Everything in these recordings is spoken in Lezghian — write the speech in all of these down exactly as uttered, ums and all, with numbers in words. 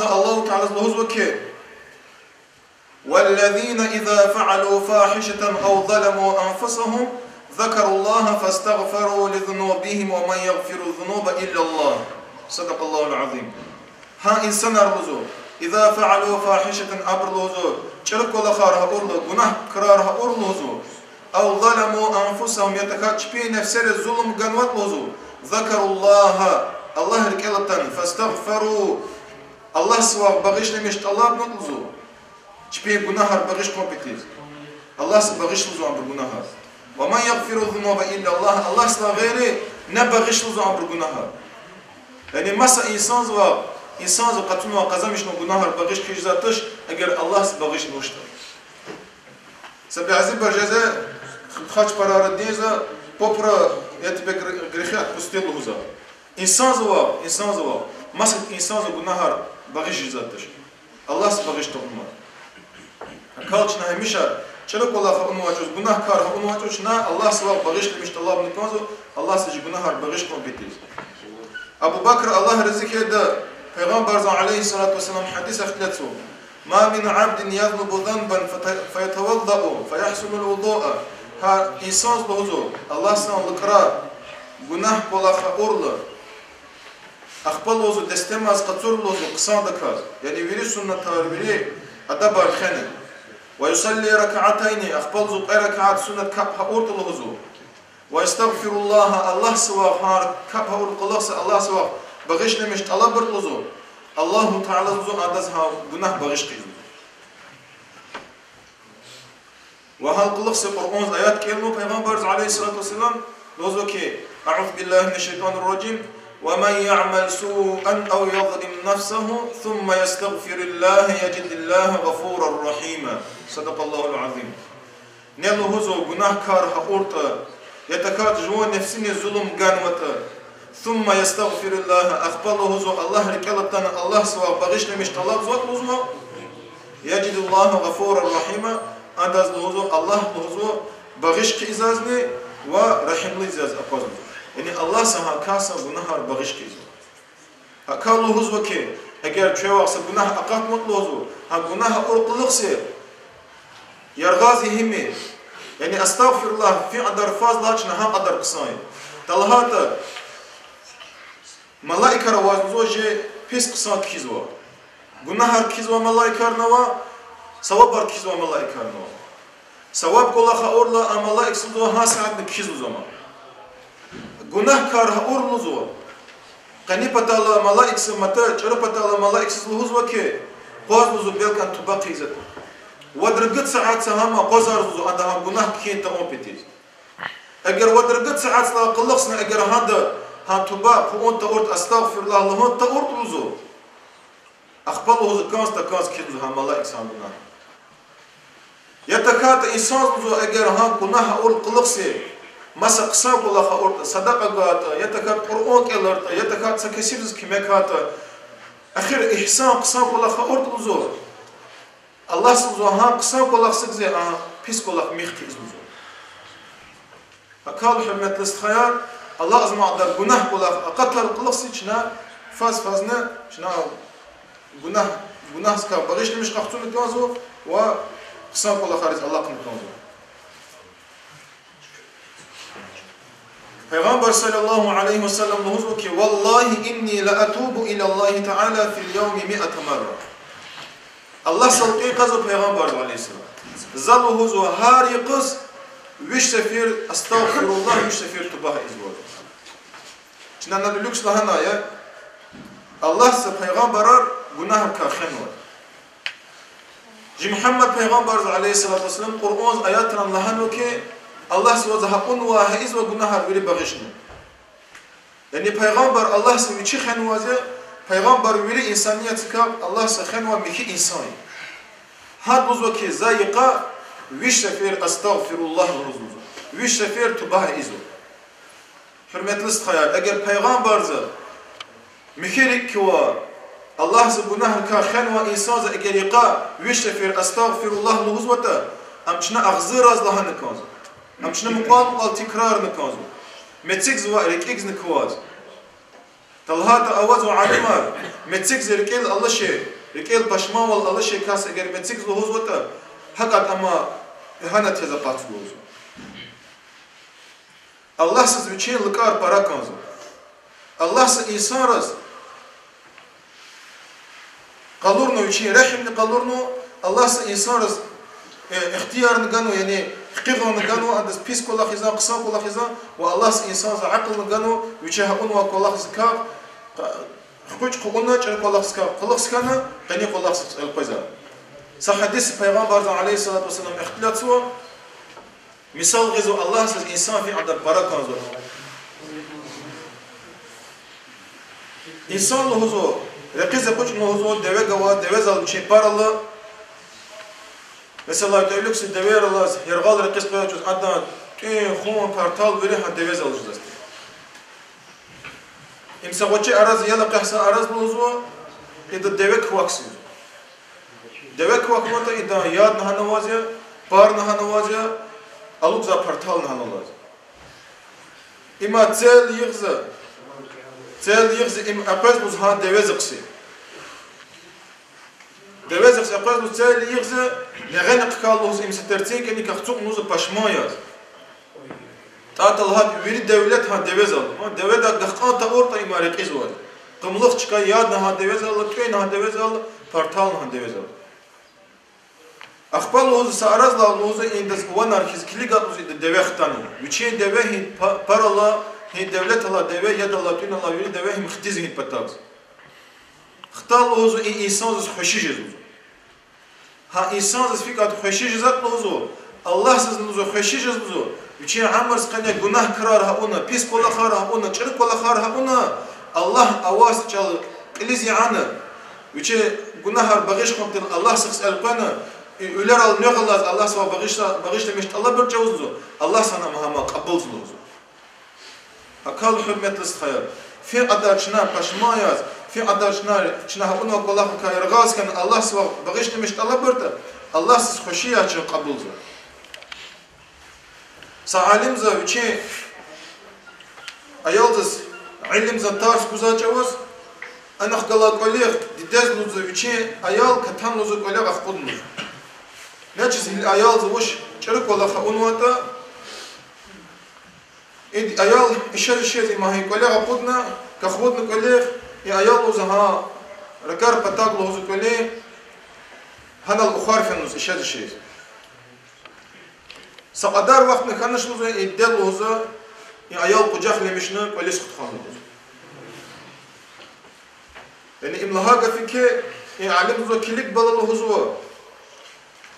Аллагьу Таалаз лугьузва хьи: والذين إذا فعلوا فاحشة أو ظلموا أنفسهم ذكروا الله فاستغفروا لذنوبهم ومن يغفر الذنوب إلا الله. صدق الله العظيم. Гьа инсанар лугьузва, إذا فعلوا فاحشة, абуру лугьузва, чӀуру кӀвалахар гьа авурла, гунагь крар гьа авурла лугьузва, أو ظلموا أنفسهم, я тахьайтӀа чпин нефсериз зулум ганватӀа лугьузва, ذكروا الله, Аллагь рикӀел атана, فاستغفروا, Аллагьсавай багъишламиш тӀалабнатӀа лугьузва. Чпин гунагьар багъиш хъун патал. Аллагьса багъишлузва абурун гунагьар. ومن يغفر الذنوب إلا الله, Аллагьсалай гъейри небагъишлузва абурун гунагьар. Яни маса инсанзава, инсанзава къачунвай, къазанмишнавай гунагьар багъиш хъижезвайди туш, эгер Аллагьса багъишнавачтӀа. Са бязибур жезва, хач пара ара динзава, попра я тебе гр-, грехи отпусти лугьузва. Инсанзава, инсанзава, маса инсанзава гунагьар багъиш жезвайди туш. Аллагьса багъиш тавунмач. Акал чна гьамиша чӀуру кӀвалах авунвай чӀавуз, гунагь кар авунвай чӀавуз чна Аллагьсавай багъишламиш тӀалабна кӀанзава, Аллагьса чи гунагьар багъиш хъун патал. Абу Бакр, Аллагь рази хьайиди, Пайгъамбарзан عليه الصلاة والسلام гьадис ихтилатзава: ما من عبد يذنب ذنبا فت-, فيتوضأ فيحسن الوضوء. Гьа инсанза лугьузва, Аллагьсан лукӀра, гунагь кӀвалах авурла, ахпа лугьузва дестемаз къачур лугьузва хъсандаказ, яни вири суннатар, вири адабар хвена. ويصلي ركعتين, ахпа лугьузва кьве ракат суннат капӀ гьа авуртӀа лугьузва. ويستغفر الله, Аллагьсавай гьар капӀ гьа авур кьулухъ са Аллагьсавай багъишламиш тӀалабуртӀа лугьузва, Аллагьу Таала лугьузва адаз гьа гунагь багъиш хъийизва. Ва гьа кьулухъ са Къуръанза аят кӀелнава Пайгъамбарза عليه الصلاة والسلام, лугьузва хьи: أعوذ بالله من الشيطان الرجيم. ومن يعمل سوءا أو يظلم نفسه ثم يستغفر الله يجد الله غفورا رحيما. صدق الله العظيم. Ни лугьузва гунагь кар гьа авуртӀа, я тахьайтӀа жуван нефсиниз зулум ганватӀа, ثم يستغفر الله, ахпа лугьузва Аллагь рикӀел атана Аллагьсавай багъишламиш тӀалабзаватӀа лугьузва, يجد الله غفورا رحيما, адаз лугьузва, Аллагь лугьузва багъиш хъийизазни ва регьимлуяз аквазва. Яни Аллагьса гьа касдин гунагьар багъиш хъийизва. Гьакӏ лугьузва хьи, эгер чвевай са гунагь акъатнаватӀа лугьузва, гьа гунагь авур кьулухъ са яргъаз ийимир, яни أستغفر الله фикьадар фаз лагьай чна гьа кьадар хъсан я. ТӀалгьайтӀа, малаикар аваз лугьузва чи пис хъсан кхьизвай. Гунагьар кхьизвай малаикарни ава, савабар кхьизвай малаикарни ава. Саваб кӀвалах авурла а малаикза лугьузва гьа сятни кхьиз лугьузва ам. Гунагь кар авур лугьузва, къени патал малаикза мад, чӀуру патал малаикзаз лугьузва хьи, акъваз лугьузва белкан туба хъийизватӀа. Вад-ругуд сят са гьам акъвазарзава лугьузва ада гьа гунагь кхьин тавун патал. Эгер вад-ругуд сятдилай кьулухъни эгер гьада гьа туба хъувун тавуртӀа, أستغفر الله лугьун тавуртӀа лугьузва, ахпа лугьузва кӀанз-такӀанз кхьиз лугьузва гьа малаикза гьа гунагь. Я тахьайтӀа инсанза лугьузва эгер гьа гунагь авур кьулухъ са маса хъсан кӀвалах авуртӀа, садакьа гайтӀа, я тахьайтӀа Къуръан кӀелайтӀа, я тахьайтӀа са кесибриз куьмек гайтӀа, эхир игьсан, хъсан кӀвалах авуртӀа лугьузва, Аллагьса лугьузва гьа хъсан кӀвалахдикай а пис кӀвалах михь хъийиз лугьузва. Гьакӏ, гьуьрметлу стхаяр, алакьзамай кьадар гунагь кӀвалах акъатар кьулухъ са чна фаз-фазни чна гунагь, гунагьдикай багъишламиш къахчуна кӀанзава ва хъсан кӀвалахриз алахъна кӀанзава. Пайгъамбар صلى الله عليه وسلم лугьузва хьи: والله إني لأتوب إلى الله تعالى في اليوم مائة مرة. Аллагьсал кьин кьазва Пайгъамбарза عليه السلام: за лугьузва гьар юкъуз виш сефер أستغفر الله, виш сефер туба ийизва. Чна ана лугьуз лагьанай я, Аллагьса пайгъамбарар гунагьрикай хвенва. Чи Мугьаммад пайгъамбарза عليه الصلاة والسلام Къуръанза аятран лагьанва хьи, Аллагьса ваз гьа авунвай, гьа ийизвай гунагьар вири багъишнава. Яни пайгъамбар Аллагьса вичи хвенваз я, пайгъамбар вири инсаниятдикай Аллагьса хвенвай михьи инсан я. Гьада лугьузва хьи, за йикъа виш сефер أستغفر الله лугьузва, виш сефер туба ийизва. Гьуьрметлу стхаяр, эгер пайгъамбарза михьи рикӀ ква, Аллагьса гунагьрикай хвенвай инсанза эгер йикъа виш сефер أستغفر الله лугьузватӀа, ам чна агъзурраз лагьана кӀанзава, ам чна мукьвал-мукьвал тикрарна кӀанзава, мецикзавай рикӀикзни кваз. Талгьайтӏа авазва алимар, мецикзи рикӏел алаши, рикӏел пашманвал алаши кас эгер мецикзи лугьузватӏа, гьакӏ ама игьанат яз акъатзава лугьузва. Аллагьсаз вичин лукӏар пара кӏанзава. Аллагьса инсанриз къалурна, вичин регьимни къалурна, Аллагьса инсанриз, э, ихтиярни ганва, яни гьикъигъунни ганва, адаз пис кӏвалах ийизвай, хъсан кӏвалах ийизвай, ва Аллагьса инсанза акьулни ганва, вичи гьа авунвай кӏвалахзакай, хкуч хъувуна, чӏуру кӏвалахзакай, кӏвалахзакай, къени кӏвалахзахъ элкъвезва. Са гьадисда Пайгъамбарзан, عليه الصلاة والسلام, ихтилатзава, мисал гъизва, Аллагьсаз инсан фикьадар пара кӏанзава. Инсан лугьузва, рекьиз экъечӏна лугьузва, деве гава, девезал вичин пар ала. Месела, девлукси девер алаз, яргъал рекьиз къвезвачиз, адан тӏуьн, хъун, партал вири гьа девезал жезвайди. Им са гъвечӏи араз, яла къехса араз лугьузва, ида деве квахьзава. Деве квахьнаватӏа, идан яд гьана аваз я, пар гьана аваз я, алукӏзавай партал гьана аваз. Има цел йигъиз, цел йигъиз им экъвез лугьуз гьа девезихъ. Девезихъ экъвез лугьуз цел йигъиз, негъена хъхьай лугьуз им са терцин кӏаник ацукьна лугьуз пашман яз. Тӏа талгьайтӏа вири девлет гьа девезал. Гьа деведай гахкьан тавуртӏа има рекьизва. Къумлух чка, яд гьа девезал, тӏуьн гьа девезал, партал гьа девезал. Ахпа лугьуз са араз лагьай лугьуз, индаз ванар хьиз килигайтӏа лугьуз ида деве хтана. Вичин деве гьи па-, пар алай, гьи девлет алай деве, яд алай, тӏуьн алай вири деве гьим хтиз гьи патаз. Хтайла лугьуз и инсанзаз хвеши жезва. Гьа инсанзаз фикьат хвеши жезватӏа лугьузва, Аллагьсазни лугьузва хвеши жезва лугьузва, вичин уьмуьрзакай гунагь крар гьа авуна, пис кӏвалахар гьа авуна, чӏуру кӏвалахар гьа авуна, Аллагь аваз чӏал кьилиз яна, вичин гунагьар багъишхун патал Аллагьсихъ элкъвена, и уьлерал нуьгъ алаз Аллагьсавай багъишла-, багъишламиш тӏалабар чӏавуз лугьузва, Аллагьса гьам гьам кьабулзава лугьузва. Гьакӏ хьайила, гьуьрметлу стхаяр, фикьадар чна пашман яз, фикьадар чна, чна гьа авунвай кӏвалахрикай яргъаз хьана, Аллагьсавай багъишламиш тӏалабуртӏа, Аллагьсаз хвеши яз чун кьабулзава. Са алимза вичин аялдиз илимдин тарс гузвай чӏавуз, анихъ галай кӏвализ дидедиз лугьузва вичин аял катана лугьузва кӏвале акъудна лугьузва. Начиз гьил аялдиз вуч чӏуру кӏвалах авунватӏа, и аял ишез-ишез има гьа кӏвале акъудна, къахвудна кӏвале, и аял лугьузва гьа ракӏар патав лугьузва кӏвале, гьанал ухвар фена лугьуз ишез-ишез. Са кьадар вахтни хьанач лугьузва, и диде лугьузва и аял къужахламишна кӏвализ хутахна лугьузва. Яни им лагьай гаф хьи, и алим лугьузва килиг бала лугьузва,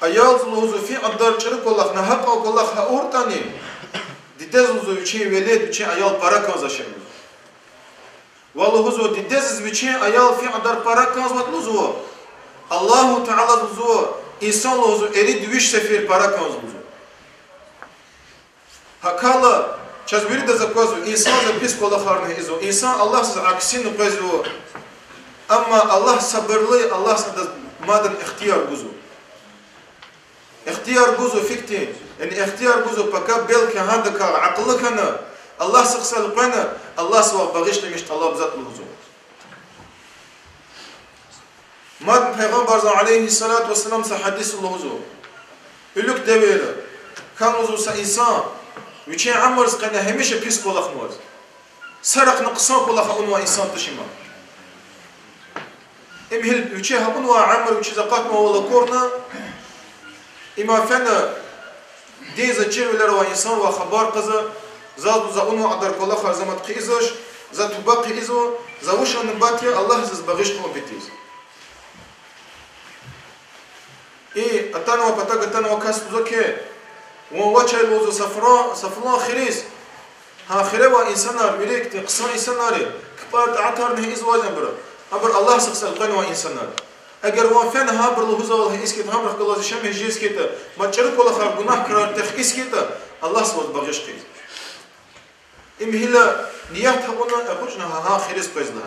аялдиз лугьузва фикьадар чӏуру кӏвалах, нагьакьан кӏвалах гьа авуртӏани, дидедиз лугьузва вичин велед, вичин аял пара кӏанзавай шей лугьузва. Ва лугьузва дидедиз вичин аял фикьадар пара кӏанзаватӏа лугьузва, Аллагьу Таалаз лугьузва, инсан лугьузва ирид виш сефер пара кӏанзава лугьузва. Гьакӏ хьайила, чаз виридаз аквазва, инсанза пис кӏвалахарни ийизва, инсан Аллагьсаз аксини къвезва. Амма Аллагь сабурлу, Аллагьса адаз мадни ихтияр гузва. Ихтияр гузва фикьтин, яни ихтияр гузва, пака белки гьадакай акьуллу хьана, Аллагьсихъ элкъвена, Аллагьсавай багъишламиш тӏалабзаватӏа лугьузва. Мад Пайгъамбарзан, عليه الصلاة والسلام, са гьадисда лугьузва: уьлуьк девирда хьана лугьузва са инсан, вичин уьмуьрзакай гьамиша пис кӏвалахнаваз, са рахъни хъсан кӏвалах авунвай инсан туш има. Им гьил вичи гьа авунвай уьмуьр вичиз акъатнавайвал акурла, има фена динза чирвилер авай инсанривай хабар кьазва: заз, за авунвай кьадар кӏвалахар за мад хъийизвач, за туба хъийизва, за вуч авунватӏа Аллагь заз багъиш хъувун патал. И атанвай, патав атанвай касди лугьузва хьи, вун вач, лугьузва, са флан, са флан хириз. Гьа хире авай инсанар вири ихьтин хъсан инсанар я, капӏар, тӏаатарни ийизвайбур, абур Аллагьсихъ элкъвенвай инсанар. Эгер вун фена гьабуру лугьузвайвал гьа ихьтин гьабурухъ галаз яшамиш жез хьайитӏа, мад чӏуру кӏвалахар, гунагь крар техкӏиз хьайитӏа, Аллагьса ваз багъиш хъийизва. Им гила ният авуна экъечӏна гьа, гьа хириз къвезва.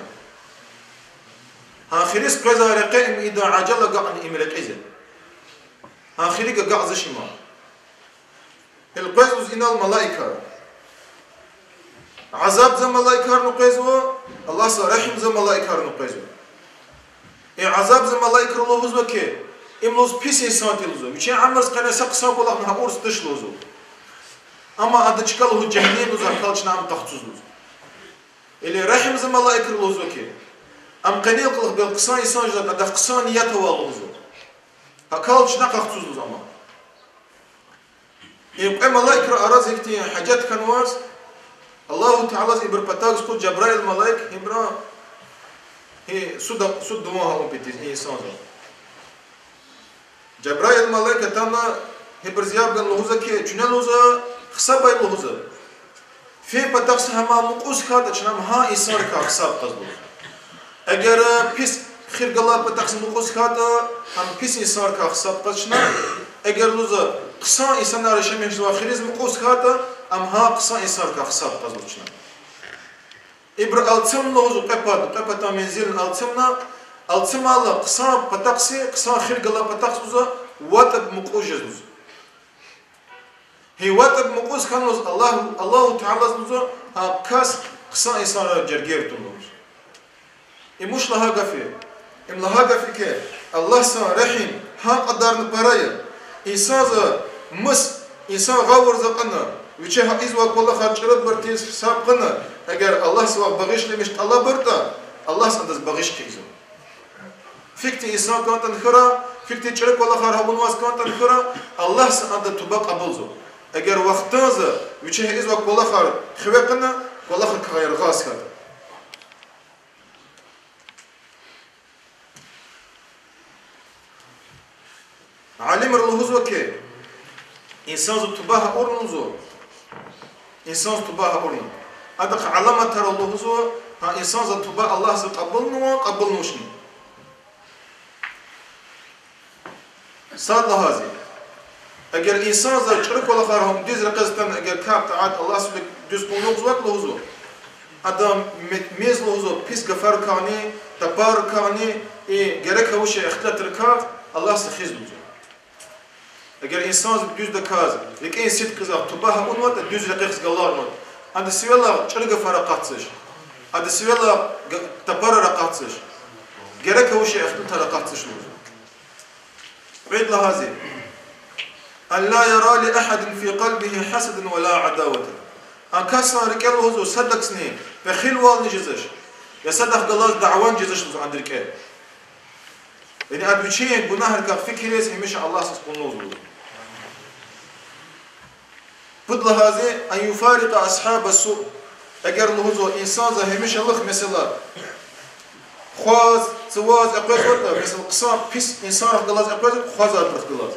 Гьа хириз къвезвай рекье им идан ажал агакьна им рекьиз я. Гьа хирик агакьзавач има. Гьил къвезва лугьуз инал малаикар. Азабза малаикарни къвезва, Аллагьса регьимза малаикарни къвезва. И азабза малаикри лугьузва хьи, им лугьуз пис инсан тир лугьузва. Вичин уьмуьрза къене са хъсан кӀвалахни гьа урс туш лугьузва. Амма ада чка лугьуз жегьеннемдиз, гьакӀ чна ам къахцуз лугьузва. Или регьимза малаикри лугьузва хьи, ам къенин кьулухъ бел хъсан инсан жезва, адахъ хъсан ният ава лугьузва. ГьакӀ чна къахцуз лугьузва ам. И кьве малаикрин арада ихьтин гьажат хьанваз, Аллагьу Таалади ибурун патав гуз Жабраил малаик, ибуру, гьи, суд, суд дуван гьа авун патал и инсанза. Жабраил малаик атана, ибуруз яб гана лугьузва хьи, чуьне лугьузва, гьисабай лугьузва. Фин патахъ са гьам мукьуз хьайитӀа, чна ам гьа инсанрикай гьисаб кьаз лугьузва. Эгер пис хир галай патахъ са мукьуз хьайитӀа, ам пис инсанрикай гьисаб кьаз чна. Эгер лугьузва хъсан инсанар яшамиш жезвай хириз мукьуз хьайитӀа, ам гьа хъсан инсанрикай гьисаб кьаз лугьузва чна. Ибуру алцумна лугьузва кьве пад, кьве патан мензилни алцумна, алцумайла хъсан патахъ са, хъсан хир галай патахъ лугьузва, вад тӀаб мукьуз жез лугьузва. Гьа вад тӀаб мукьуз хьана лугьуз Аллагь, Аллагьу Таалади лугьузва, гьа кас хъсан инсанрал жергер тун лугьуз. Им вуч лагьай гаф я? Им лагьай гаф я хьи, Аллагьсан регьим гьа кьадарни пара я. Инсанза мус, инсан гъавурда акьуна, вичи гьа ийизвай кӀвалахар чӀурубур тийиз гьисаб хьана, эгер Аллагьдивай багъишламиш тӀалабуртӀа, Аллагьди адаз багъиш хъийизва. Гьихьтин инсан кӀантӀани хьурай, гьихьтин чӀуру кӀвалахар авунваз кӀантӀани хьурай, Аллагьди адан туба кьабулзава, эгер вахтунда вичи гьа ийизвай кӀвалахар хиве кьуна, кӀвалахрикай яргъаз хьана. Алимри лугьузва хьи, инсанза туба авуна лугьузва, инсанза туба авуна, адахъ аламатар ава лугьузва, гьа инсанза туба Аллагьди кьабулнава, кьабулнавачни. Сад лагьайди, эгер инсанза чӀуру кӀвалахар авун дуьз рекьиз атана, эгер капӀ-тӀаат Аллагьдин вилик дуьз кьунватӀа лугьузва, адан ме-, мез лугьузва пис гафарикайни, тапаррикайни, и герек авачир ихтилатрикай Аллагьди хиз лугьузва. Эгер инсанза дуьздаказ, рикӀин сидкьидай туба авунватӀа, дуьз рекьихъ галаз авунватӀа, адан сивелай чӀуру гафар акъатзавач, адан сивелай г-, тапарар акъатзавач, герек авачир ихтилатар акъатзавач лугьузва. Кьвед лагьайди, أن لا يرى لأحد في قلبه حسدا ولا عداوة. А касдин рикӀе лугьузва садакайни пехилвални жезвач, я садахъ галаз дявени жезвач лугьузва адан рикӀе. Яни ада вичин гунагьрикай фикир ийиз гьамиша Аллагьдиз кьунлугьуз лугьузва. Пуд лагьайди, أن يفارق أصحاب السوء. Эгер лугьузва инсанза гьамишалугъ, месела, хъваз, цаваз экъвезватӀа, месела, хъсан, пис инсанрихъ галаз экъвезватӀа, хъвазвайбурухъ галаз,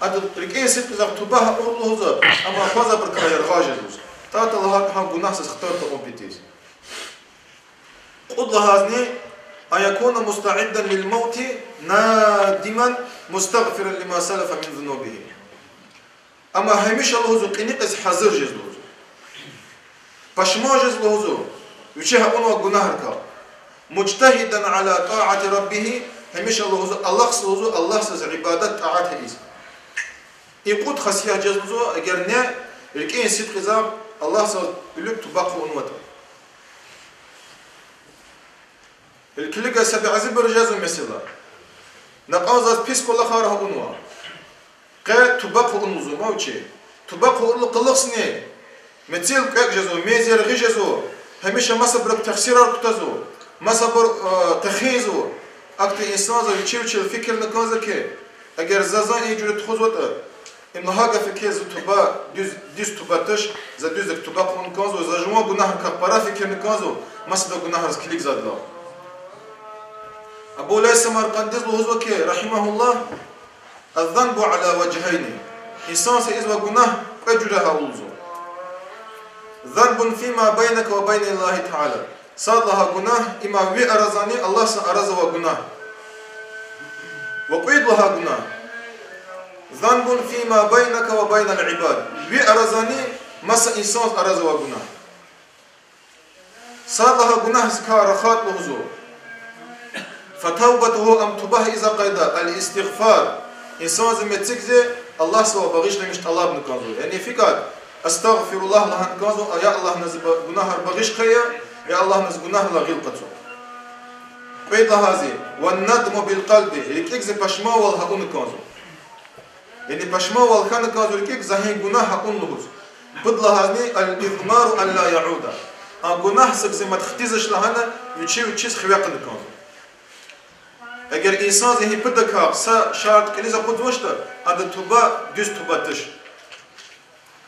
ада рикӀин сидкьидай туба авуна лугьузва, амма хъвазвайбурукай яргъаз жез лугьузва. ТӀа-, тӀа лагьай гьа гунагьдиз хтар тавун патал. Кьуд лагьайди, أن يكون مستعدا للموت نادما مستغفرا لما سلف من ذنوبه. Амма гьамиша лугьузва кьиникьиз гьазур жез лугьузва, пашман жез лугьузва вичи авунвай гунагьрикай. مجتهدا على طاعة ربه, гьамиша лугьузва алахъзава лугьузва Аллагьдиз ибадат-тӀаат ийиз. И кьуд хасият жез лугьузва, эгер ни рикӀин сидкьидай Аллагьдин вилик туба хъувунватӀа. Гьеле килига, са бязибуру жезва, месела, накьан заз пис кӀвалахар авунва, къе туба хъувуна лугьузва вичи. Туба хъувурла кьулухъни мецел кӀвекӀ жезва, мез яргъи жезва, гьамиша масабурухъ тахсирар кутазва, масабур, э, тахинзава. Ахьтин инсанза вичи-вичел фикирна кӀанзава хьи, эгер за, заз и жуьре тухузватӀа, им лагьай гаф я хьи, зи туба дуьз, дуьз туба туш, за дуьздаказ туба хъувуна кӀанзава, за жуван гунагьрикай пара фикирна кӀанзава, масабур гунагьриз килигзавайдалай. Абу Лайс Самаркъандиз лугьузва хьи, رحمه الله: الذنب على وجهين. Инсанза ийизвай гунагь кьве жуьре ава лугьузва. ذنب فيما بينك وبين الله تعالى. Сад лагьай гунагь, им ви аразани Аллагьдин арада авай гунагь. Ва кьвед лагьай гунагь: ذنب فيما بينك وبين العباد. Ви аразани маса инсанрин арада авай гунагь. Сад лагьай гунагьдикай рахайтӀа лугьузва, فتوبته, ам туба ийизвай къайда, الاستغفار. Инсанза мецикзи Аллагьдивай багъишламиш тӀалабна кӀанзава. Яни фикӀад, أستغفر الله лагьана кӀанзава, я Аллагь, зи ба-, гунагьар багъиш хъия, я Аллагь, зи гунагьрилай гъил къачу. Кьвед лагьайди, والندم بالقلب, рикӀик зи пашманвал гьа авуна кӀанзава. Яни пашманвал хьана кӀанзава рикӀик, за гьи гунагь гьа авуна лугьуз. Пуд лагьайди, الإضمار ألا يعود. А гунагь са хьиз мад хтизвач лагьана, вичи вичиз хиве кьуна кӀанзава. Эгер инсанди гьи пудакай са шартӀ кьилиз акъудзавачтӀа, ада туба, дуьз туба туш.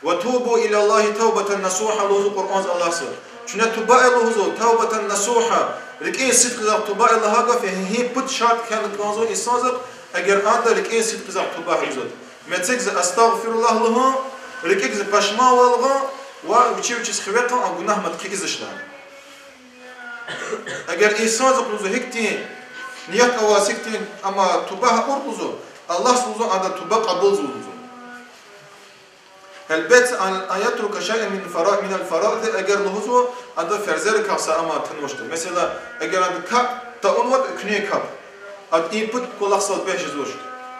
وتوبوا إلى الله توبة نصوحا лугьузва Къуръанза Аллагьса. Чуьне туба ая лугьузва, توبة نصوحا, рикӀин сидкьидай туба ая лагьай гаф я, гьи пуд шартӀ хьана кӀанзава инсандиз, эгер ада рикӀин сидкьидай туба гьабузватӀа. Мецикзи أستغفر الله лугьун, рикӀикзи пашманвал гъун ва вичи вичиз хиве кьун, а гунагь мад хъийизвач лагьана. Эгер инсандиз лугьузва гьихьтин ният аваз, гьихьтин, амма туба гьа авуртӀа лугьузва, Аллагьса лугьузва, адан туба кьабулзава лугьузва. Гьелбетда, أن، أن يترك شيئا من فرا-، من الفرائض, эгер лугьузва, ада ферзерикай са амал тунвачтӀа. Месела, эгер ада капӀ тавунватӀа, экуьнин капӀ, ада и пуд кӀвалахдал бес жезвач,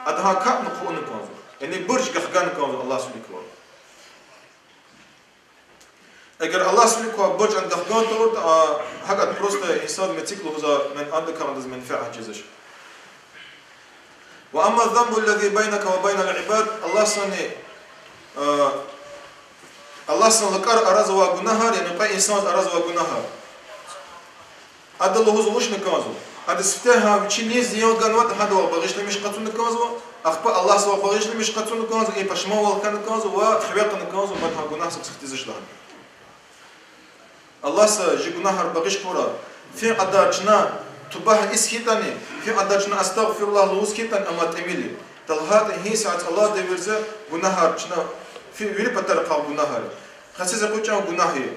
ада гьа капӀни хъувуна кӀанзава. Яни бурж гахгана кӀанзава Аллагьдин вилик квай. Эгер Аллагьдин вилик квай бурж ада гахган тавуртӀа, а, гьакӀ ада просто инсандиз мецик лугьузва, мен-, адакай адаз менфят жезвач. وأما الذنب الذي بينك وبين العباد, Аллагьдинни, а, Аллагьдин лукӀар арада авай гунагьар, яни кьве инсандин арада авай гунагьар. Ада лугьузва вучна кӀанзава. Ада сифте гьа вичи низ зиян ганватӀа, гьадавай багъишламиш къачуна кӀанзава, ахпа Аллагьдивай багъишламиш къачуна кӀанзава, и пашманвал хьана кӀанзава ва хиве кьуна кӀанзава, мад гьа гунагь са хьиз хтизвач лагьана. Аллагьди жи гунагьар багъиш хьурай. Фин кьадар чна туба ийиз хьайитӀани, фин кьадар чна أستغفر الله лугьуз хьайитӀани, амма тӀимил я. ТалгьайтӀа гьи са цӀалай девирда гунагьар чна фи-, вири патарихъай гунагьар я. Хасиз экъечӀун гунагь я.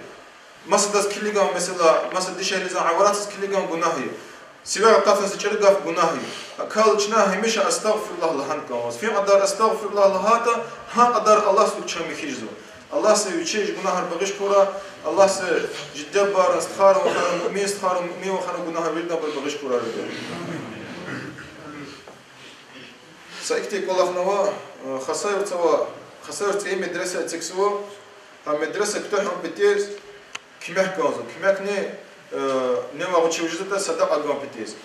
Масадаз килигун, месела, маса дишегьлидин аваратдиз килигун гунагь я. Сивяй акъатун зи чӀуру гаф гунагь я. ГьакӀ хьайила чна гьамиша أستغفر الله лагьана кӀанзава. Фин кьадар أستغفر الله лагьайтӀа, гьа кьадар Аллагьдин вилик чун михьи жезва. Аллагьди вичи жи гунагьар багъиш хьурай, Аллагьди жи дидедин, стхайрин, вахарин, муъмин стхайрин, муъмин вахарин гунагьар виридалайни багъиш хьурай. Са ихьтин кӀвалах ава, э, Хасавюртда ава, Хасавюртда цӀийи медреса эцигзава, гьа медреса куьтягьун патал куьмек кӀанзава. Куьмекни, э, нивай гъвечӀи вуж ятӀа садакьа гун патал.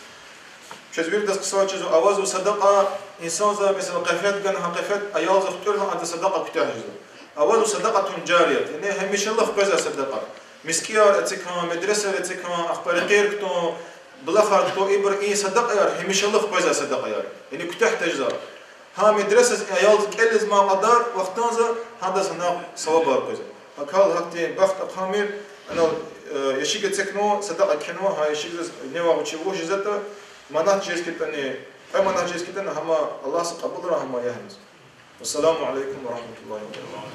Чаз виридаз хъсан чизва, авазва садакьа, инсанди, месела, къефет гана, гьа къефет аялдиз хтӀунна, ада садакьа куьтягь жезва. Авазва садакьатун жарият, яни гьамишалугъ къвезвай садакьа. МискӀинар эцигун, медресаяр эцигун, ахпа рекьер кутун, булахар кутун, ибур и садакьаяр гьамишалугъ къвезвай садакьаяр, яни куьтягь тежезвай. Гьа медресадиз аялдиз кӀелиз ман кьадар вахтунда гьадаз гьана савабар къвезва. ГьакӀ хьайила гьахьтин бахт ахъамир, анал, э, ящик эцигнава, садакьа кхьенва, гьа ящикдиз нивай гъвечӀи вуж ятӀа, манат жез хьайитӀани, кьве манат жез хьайитӀани, гьам Аллагьди кьабулрай, гьам ягъиз. والسلام عليكم ورحمة الله وبركاته.